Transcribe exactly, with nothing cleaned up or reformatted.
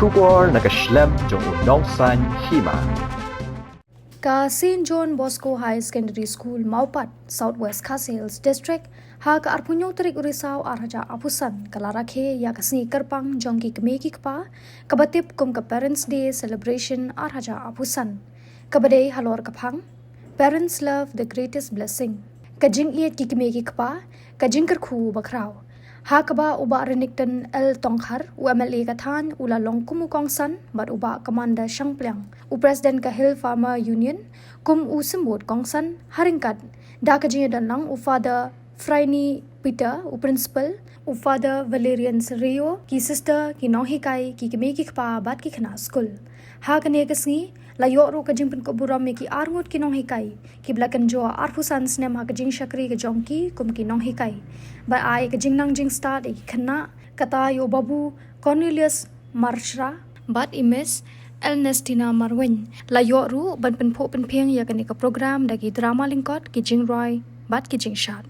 Khubor na ka shlem jong u nongsan hima. Ka Saint John Bosco Higher Secondary School, Mawpat, South West Khasi Hills District, ha ka arphew hynñiew tarik u Risaw ar hajar arphew san, ka la rakhe ïa ka sngi kyrpang jong ki kmie ki kpa, kaba tip kum ka Parents' Day Celebration ar hajar arphew san. Kaba dei halor ka phang Parents' Love, the Greatest Blessing. Ka jingïeit ki kmie ki kpa, ka jingkyrkhu bakhraw. Ha kaba u Bah Renikton L Tongkhar, u M L A ka thaiñ, u la long kum u kongsan, bad u Bah Commander Shangpliang, u President ka Hill Farmer Union, kum u symbud kongsan, ha ryngkat da ka jingïadon lang u Father Phryne Peter, u Principal, u Father Valerian Serio, ki sister, ki nonghikai, ki kmie ki kpa bad ki khynnah skul. Ha kane ka sngi, la ïoh ruh ka jingpynkup burom ïa ki arngut ki nonghikai kiba la kynjoh arphew san snem ha ka jingshakri ka jong ki kum ki nonghikai, bad ai ka jingnang jingstad ïa ki khynnah, kata ïa u Babu Cornelius Marshra bad i Miss Ernestina Marwein. La ïoh ruh ban pynphuh pynphieng ïa kane ka program da ki drama lyngkot, ki jingrwai bad ki jingshad.